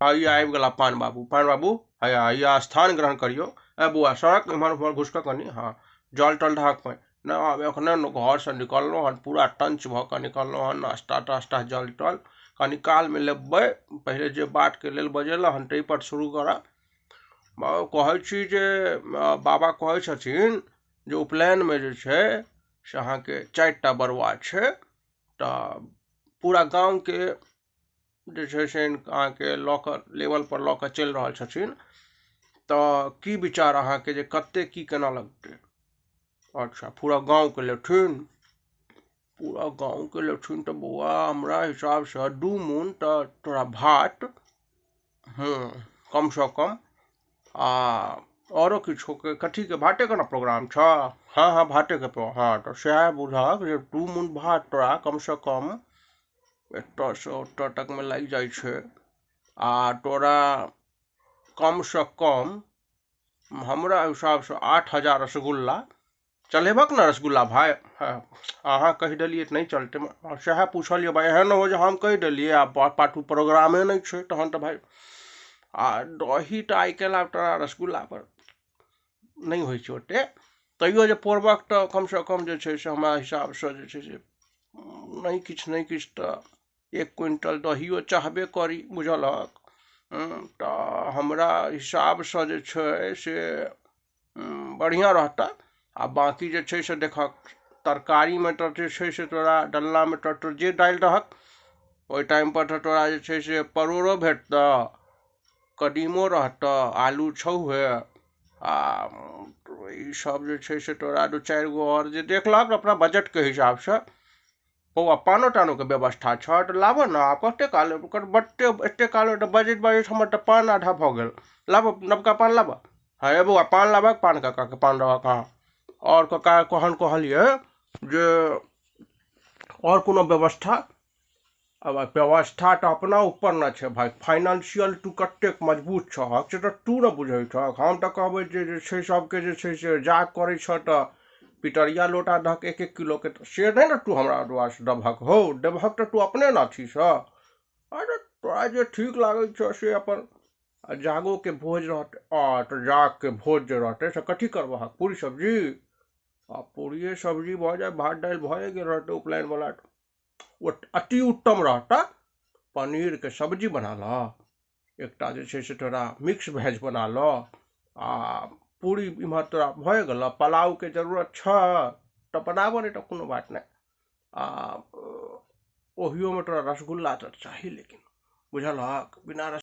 हैया आबि गेला पान बाबू। पान बाबू हैया हैया स्थान ग्रहण करियौ। ए बौआ सड़क इम्हर उम्हर घुसकऽ कनि, हँ जल तल ढहक पानि नहि। आब एखने घरसँ निकललहुँ हन, पूरा टंच भऽ कऽ निकललहुँ हन, नाश्ता तास्ता जल तल कनि कालमे लेबै। पहिले जे बातके लेल बजेलऽ हन ताहिपर शुरू करऽ। कहै छी जे बाबा कहै छथिन जे उपनयनमे जे छै से अहाँके 4 टा बरुआ छै, तऽ पूरा गामके जे छै से अहाँके लऽ कऽ लेवलपर लऽ कऽ चलि रहल छथिन। तऽ की विचार अहाँके जे कतेक की केना लगतै? अच्छा, पूरा गाँवके लेथिन? पूरा गाँवके लेथिन तऽ बौआ हमरा हिसाबसँ 2 मोन तऽ तोरा भात, हँ कमसँ कम, आ औरो किछुके कथीके भातेके ने प्रोग्राम छऽ? हँ हँ भातेके प्रो हँ तऽ सएह बुझहक जे 2 मोन भात तोरा कमसँ कम एतऽसँ ओतऽ तकमे लागि जाइ छै। आ तोरा कमसँ कम हमरा हिसाबसँ 8000 रसगुल्ला चलेबक ने? रसगुल्ला भाय अहाँ कहि देलियै तऽ नहि चलतै, सएह पुछलियै भाय। एहन नहि हो जे हम कहि देलियै आ पाछू प्रोग्रामे नहि छै, तहन तऽ भाय। आ दही तऽ आइ काल्हि आब तोरा रसगुल्ला पर नहि होइ छै ओते, तैयो जे पौरबक तऽ कमसँ कम जे छै से हमरा हिसाबसँ जे छै से नहि किछु नहि किछु तऽ 1 क्विंटल दहियो चाहबे करी, बुझलहक? तऽ हमरा हिसाबसँ जे छै से बढ़िआँ रहतऽ। आ बाँकी जे छै से देखहक, तरकारीमे तऽ जे छै से तोरा डलनामे तऽ जे दालि रहक ओहि टाइमपर तऽ तोरा जे छै से परोड़ो भेटतऽ, कदीमो रहतऽ, आलू छौहे, आ ईसब जे छै से तोरा दू चारि गो आओर जे देखलहक अपना बजटके हिसाबसँ। बौआ, पानो तानोके व्यवस्था छऽ? तऽ लाबऽ ने। आब कते काल ओकर बड्डे एते काल तऽ बजैत बजैत हमर तऽ पान आधा भऽ गेल। लाबऽ, नवका पान लाबऽ। हँ हे बौआ, पान लाबऽ, पान काकाके पान रहक। हँ, आओर कका कहन कहलियै जे आओर कोनो व्यवस्था? आब व्यवस्था तऽ अपना ऊपर ने छै भाय, फाइनेंशियल तू कतेक मजबूत छहक से तऽ तू ने बुझै छहक। हम तऽ कहबै जे जे छै सबके जे छै से जाग करै छह तऽ पितरिया लोटा दहक 1-1 किलोके, से नहि ने तू हमरा दुआरसँ देबहक हौ, देबहक तऽ तू अपने ने अथीसँ। अरे तोरा जे ठीक लागै छौ से अपन। आ जागोके भोज रहतै? आ तऽ जागके भोज जे रहतै से कथी करबहक? पूरी सब्जी? आ पूरिये सब्जी भऽ जाय, भात दालि भए गेल रहतै उपनयनवला, ओ अति उत्तम रहतऽ। पनीरके सब्जी बना लऽ, एकटा जे छै से तोरा मिक्स भेज बना लऽ, आ पूरी इम्हर तोरा भए गेलऽ। पुलावके जरूरत छऽ तऽ बनाबऽ, नहि तऽ कोनो बात नहि। आ ओहियोमे तोरा रसगुल्ला तऽ चाही लेकिन, बुझलहक? बिना रस